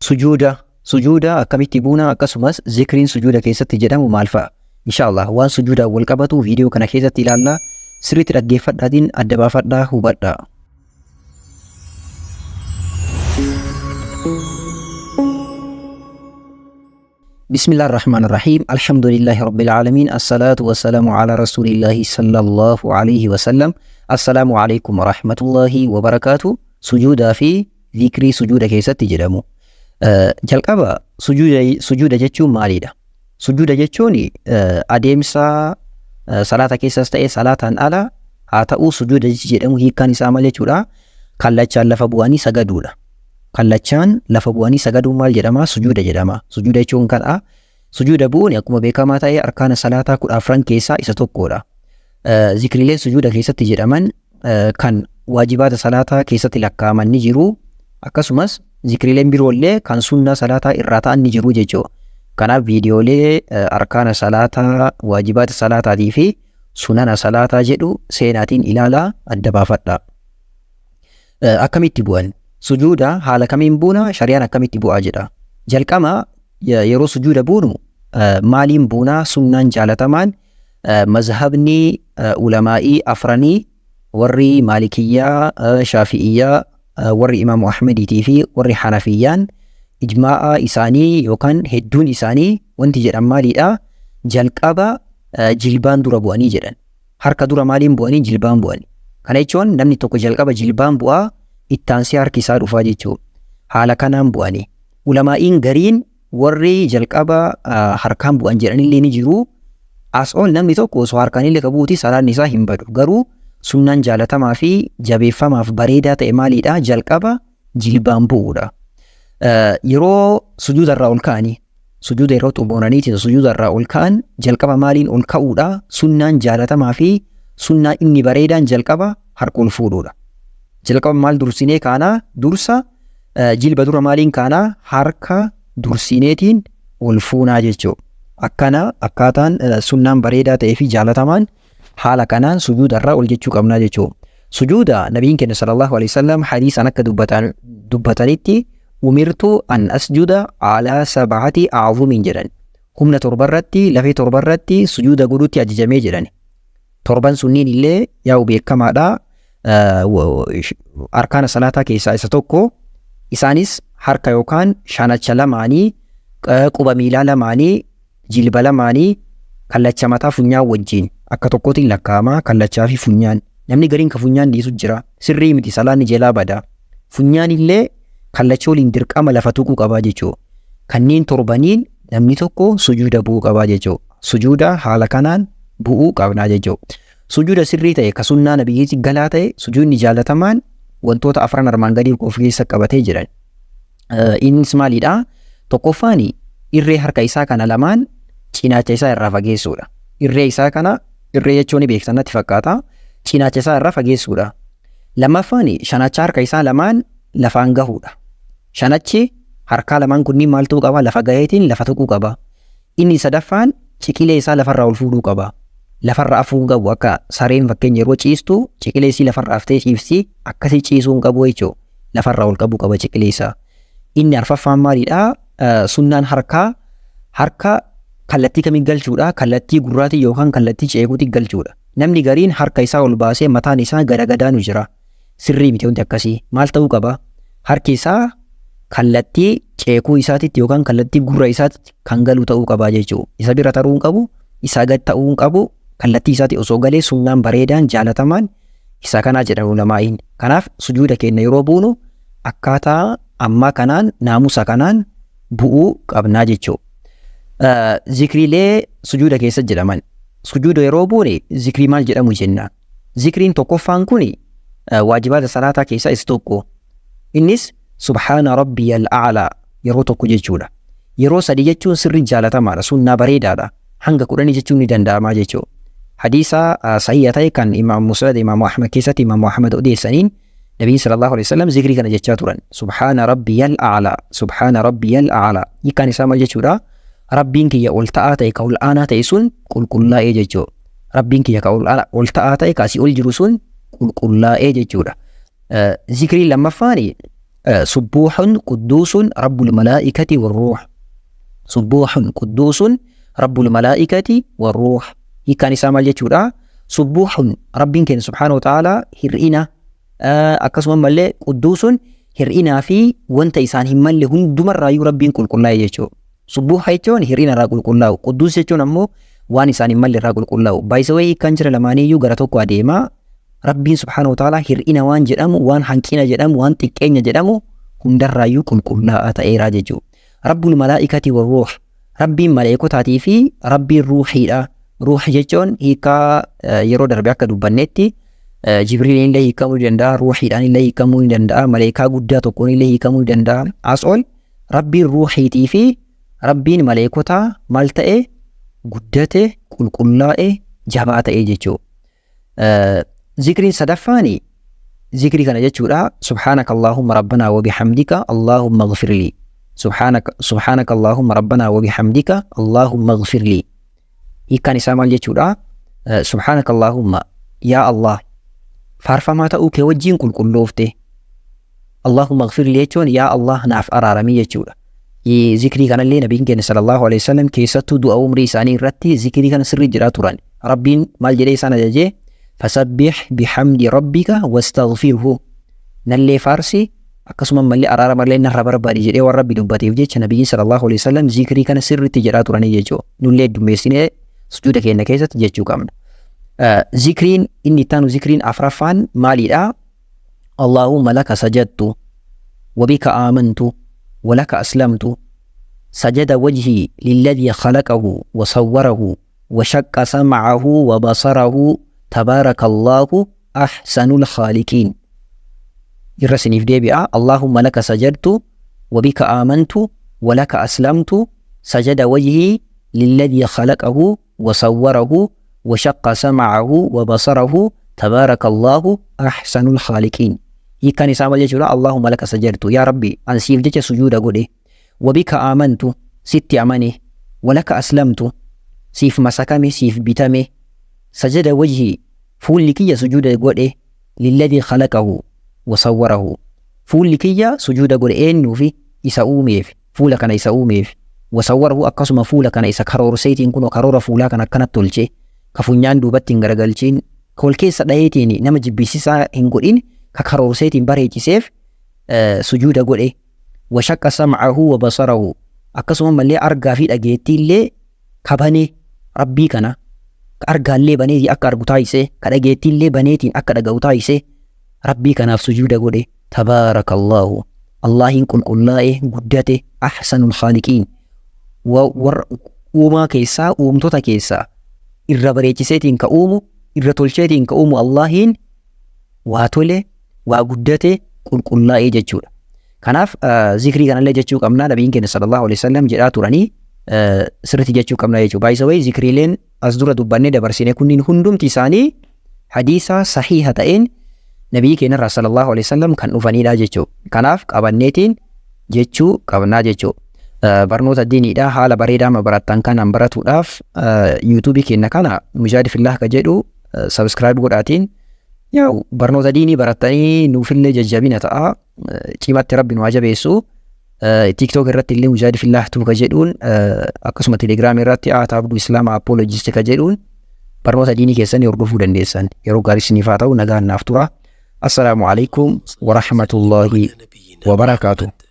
Sujuuda, Sujuuda akkamitti buuna akkasumas zikriin sujuuda keessatti jedhamu maal fa'a? Insha Allah waan sujuudaan wal qabatu viidiyoo kana keessatti ilaalla. Sirriitti dhaggeeffadhaatiin adda baafadhaa hubadhaa. Bismillah ar-Rahman ar-Rahim. Alhamdulillahi Rabbil Alamin. Assalatu wassalamu ala Rasulillahi sallallahu alayhi wa sallam. Assalaamu alaykum wa rahmatullahi wa barakaatu. Sujuudaa fi zikrii sujuuda keessatti jedhamu. Jalqaba sujuuda jechuun maalidha? Sujuuda jechuun adeemsa salaata keessas ta'e salaataan ala haa ta'uu sujuuda jechi jedhamu hiikkaan isaa maal jechuudha? Kallachaan lafa bu'anii sagaduudha. Kallachaan lafa bu'anii sagaduun maal jedhama? Sujuuda jedhama. Sujuuda jechuun kana. Sujuuda bu'uun akkuma beekamaa ta'e arkaana salaataa 14 keessaa isa tokkodha. Zikriileen sujuuda keessatti jedhaman kan waajibaata salaataa keessatti lakkaa'aman ni jiru. Akkasumas zikriileen biroollee kan sunnaa salaataa irraa ta'an ni jiru jechuudha. Kanaaf viidiyoolee arkaana salaataa, waajibaata salaataatii fi sunana salaataa jedhu seenaatiin ilaalaa adda baafadha. Akkamitti bu'an? Sujuuda haala kamiin buuna? Shari'aan akkamitti bu'aa jedha. Jalqaba yeroo sujuuda buunu maaliin buunaa? Sunnaan jaalatamaan mazhabni ulamaa'ii afranii warri maalikiyyaa, shaafi'iyyaa, warri imaamu Ahmediitii fi warri Hanafiyyaan ijmaa'a isaanii yookaan hedduun isaanii wanti jedhan maalidha? Jalqaba jilbaan dura bu'anii jedhan. Harka dura maaliin bu'anii? Jilbaan bu'anii. Kana jechuun namni tokko jalqaba jilbaan bu'aa ittaansee harki isaa dhufaa jechuudha. Haala kanaan bu'anii. Ulamaa'iin gariin warri jalqaba harkaan bu'an jedhanillee ni jiru. As ol namni tokko osoo harkaanillee qabuuti salaanni isaa hin badu. Garuu sunnaan jaalatamaa fi jabeeffamaaf bareedaa ta'e maalidha? Jalqaba jilbaan bu'uudha. Yeroo sujuuda irraa ol ka'anii sujuuda yeroo xumuraniitiin sujuuda irraa ol ka'an jalqaba maaliin ol ka'uudha? Sunnaan jaalatamaa fi sunnaa inni bareedaan jalqaba harka ol fuudhuudha. Jalqaba maal dursinee kaanaa? Dursa jilba dura maaliin kaanaa? Harka dursineetiin ol fuunaa jechuudha. Akkana akkaataan sunnaan bareedaa ta'ee fi jaalatamaan haala kanaan sujuuda irraa ol jechuu qabnaa jechuudha. Sujuuda nabiin keenya sallallahu alaihi wasallam hadiisaan akka dubbatanitti umirtu an asjuda ala sab'ati a'zumin jedhan. Humna torbarratti lafee torbarratti sujuuda godhutti ajajamee jedhan. Torban sunniin illee yaa'u beekamaadha. Arkaana salaataa keessaa isa tokko. Isaanis harka yookaan shanacha lamaanii, quba miilaa lamaanii, jilba lamaanii, kallacha mataa funyaan wajjin akka tokkootiin lakkaa'ama kallachaa fi funyaan. Namni gariin ka funyaan dhiisu jira. Sirrii miti salaanni jalaa bada. Funyaan illee kallacha waliin dirqama lafa tuquu qabaa jechuudha. Kanneen torbaniin namni tokko sujuuda bu'uu qabaa jechuudha. Sujuuda haala kanaan bu'uu qabnaa jechuudha. Sujuuda sirrii ta'e ka sunnaa nabiyyiitti galaa ta'e sujuudni jaalatamaan wantoota afran armaan gadii of keessa qabatee jiran. Innis maalidha? Tokkoffaan irree harka isaa kana lamaan cinaacha isaa irraa fageessuudha. Irree isaa kana irree jechuun ni beektan natti fakkaata. Cinaacha isaa irraa fageessuudha. Lammaffaan shanacha harka isaa lamaan lafaan gahuudha. Shanachi harkaa lamaan kunniin maal ta'uu qaba? Lafa gaheetiin lafa tuquu qaba. Inni sadaffaan ciqilee isaa lafarraa ol fuudhuu qaba. Lafarra afuu hin qabu akka sareen fakkeenya yeroo ciistu ciqilee isii lafarra aftee ciifti akkasii ciisuu hin qabu jechuudha. Lafarraa ol qabuu qaba ciqilee isaa. Inni arfaffaan maalidha? Sunnaan harkaa harka kallattii kamiin galchuudha? Kallattii gurraatiin yookaan kallattii ceekuutiin galchuudha. Namni gariin harka isaa ol baasee mataan isaa gara gadaanu jira. Sirrii miti wanti akkasii. Maal ta'uu qaba? Harki isaa kallattii ceekuu isaatitti yookaan kallattii gurra isaatitti kan galu ta'uu qaba jechuudha. Isa bira taruu hin qabu, isaa gad ta'uu hin qabu, kallattii isaatti osoo galee sunnaan bareedaan jaalatamaan isa kanaa jedhan ulamaa'iin. Kanaaf sujuuda keenya yeroo buunu akkaataa ammaa kanaan naamusa kanaan bu'uu qabnaa jechuudha. Zikriilee sujuuda keessa jedhaman. Sujuuda yeroo buune zikrii maal jedhamu jenna. Zikriin tokkoffaan kun waajibaata salaataa keessaa isa tokko. Innis subhaana rabbiyal a'laa yeroo tokko jechuudha. Yeroo sadi jechuun sirri jaalatamaadha, sunnaa bareedaadha. Hanga 10 jechuun ni danda'ama jechuudha. Hadiisa sahiha ta'e kan Imaam Musnad Imaam Ahmad keessatti Imaam Ahmad odeessaniin Nabiin sallallahu alaihi wasallam zikrii kana jechaa turan. Subhaana rabbiyal a'laa, subhaana rabbiyal a'laa. Hiikkaan isaa maal jechuudha? Rabbiin kiyya ol ta'aa ta'e ka ol aanaa ta'e sun qulqullaa'ee jechuudha. Rabbiin kiyya ka ol ta'aa ta'e ka asii ol jiru sun qulqullaa'ee jechuudha. Zikriin lammaffaan Subbuuhun qudduusun rabbul malaa'ikati warruuh. Subbuuhun qudduusun rabbul malaa'ikati warruuh. Hiikkaan isaa maal jechuudha? Subbuuhun Rabbiin keenya subhaanahu wa ta'aalaa hir'ina, akkasuma mallee qudduusun hir'inaa fi wanta isaan hin malle hundumarraayyuu Rabbiin qulqullaa'e jechuudha. Subbuuha jechuun hir'ina irraa qulqullaa'u. Qudduus jechuun ammoo waan isaan hin malle irraa qulqullaa'u. Baay'isawee hiikkaan jira lamaaniiyyuu gara tokko adeema. Rabbiin subhaanahu wa ta'aalaa hir'ina waan jedhamu, waan hanqina jedhamu, waan xiqqeenya jedhamu hundarraayyuu qulqullaa'aa ta'eera jechuudha. Rabbul malaa'ikati warruuh. Rabbiin maleekotaatii fi Rabbiin ruuhiidha. Ruuh jechuun hiikaa yeroo darbe akka dubbannetti Jibriiliin illee hiikamuu ni danda'a, ruuhiidhaan illee hiikamuu ni danda'a, maleekaa guddaa tokkoon illee hiikamuu ni danda'a. As ol Rabbiin ruuhiitii fi Rabbiin maleekotaa maal ta'e? Guddate, qulqullaa'e, jabaa ta'e jechuudha. Zikriin sadaffaani zikrii kana jechuudha. Subhaanaka Allahumma Rabbanaa wa bihamdika Allahumma ighfirli. Subhaanaka Subhaanaka Allahumma Rabbanaa wa bihamdika Allahumma ighfirli. Hiikkaan isaa maal jechuudha? Subhaanaka Allahumma, yaa Allah, faarfamaa ta'uu kee wajjin qulqulloofte. Allahumma ighfirli jechuun yaa Allah naaf araaramii jechuudha. Zikrii kanallee nabiin keenya sallallahu alaihi wasallam keessattuu du'a umrii isaanii irratti zikrii kana sirrii jedhaa turan. Rabbiin maal jedhee isaan ajajee? Fasabbih bihamdi rabbika wastaghfirhu. Nallee faarsi, akkasuma mallee araara mallee narra barbaadi jedhee waan Rabbi dubbateef jecha nabiyyiin sallallahu alaihi wasallam zikrii kana sirriitti jedhaa turanii jechuudha. Nullee heddummeessinee sujuuda keenya keessatti jechuu qabna. Zikriin inni itti aanu, zikriin afraffaan maalidha? Allahumma laka sajadtu wabika aamantu walaka aslamtu, sajada wajhii lilladhii khalaqahu wa sawwarahu wa shaqqa sam'ahu wa basarahu, tabaarakallaahu ahsanul khaaliqiin. Irra isiniif deebi'a. Allahumma laka sajadtu wabika aamantu walaka aslamtu, sajada wajhii lilladhii khalaqahu wa sawwarahu wa shaqqa sam'ahu wa basarahu, tabaarakallaahu ahsanul khaaliqiin. Hiikkaan isaa maal jechuudha? Allahumma laka sajadtu, yaa Rabbi, an siif jecha sujuuda godhe, wabika aamantu, sitti amane, walaka aslamtu, siif masakame, siif bitame, sajada wajhii, fuulli kiyya sujuuda godhe, lilladhii khalaqahu wa sawwarahu, fuulli kiyya sujuuda godhe eenyuufi? Isa uumeef, fuula kana isa uumeef, wa sawwarahu, akkasuma fuula kana isa karoorseetiin kunoo karoora fuulaa kana akkanatti tolche, ka funyaan duubatti hin garagalchiin, ka wal keessa dhaheetiin nama jibbisiisaa hin godhin, ka karoorseetiin bareechiseef sujuuda godhe, wa shaqqa sam'ahu wa basarahu, akkasuma mallee argaa fi dhageettiillee ka bane Rabbii kana, ka argaallee baneetiin akka argu taasise, ka dhageettiillee baneetiin akka dhaga'u taasise, Rabbii kanaaf sujuuda godhe, tabaarakallaahu, Allaahiin qulqullaa'e, guddate, ahsanul khaaliqiin, warra uumaa keessaa, uumtota keessaa irra bareechiseetiin ka uumu, irra tolcheetiin ka uumu, Allaahiin waa tole, waa guddate, qulqullaa'ee jechuudha. Kanaaf zikrii kanallee jechuu qabna. Nabiin keenya sallallahu alaihi wasallam jedhaa turanii sirriitti jechuu qabna jechuudha. Baay'isawee zikriileen as dura dubbannee dabarsine kunniin hundumti isaanii hadiisa sahiha ta'een nabiyyi keenyarraa sallallahu alaihi wasallam kan dhufanidha jechuudha. Kanaaf qabanneetiin jechuu qabnaa jechuudha. Barnoota diiniidha haala bareedaa ma barattan kanaan baratuudhaaf yuutuubii keenya kana Mujaahid Fillah ka jedhu subscribe godhaatiin yaa barnoota diinii barattanii nuufillee jajjabina ta'a. Cimatti Rabbi nu haa jabeessu. TikTok irratti illee Mujaahid Fillah tuu ka jedhuun, akkasuma Telegram irratti Aata Abduu Islaam Apologist ka jedhuun barnoota diinii keessanii hordofuu dandeessan. Yeroo gaarii isiniif haa ta'u, nagaan naaf tura. Assalaamu alaikum wa rahmatullahi نبينا wa barakaatuh. محمد.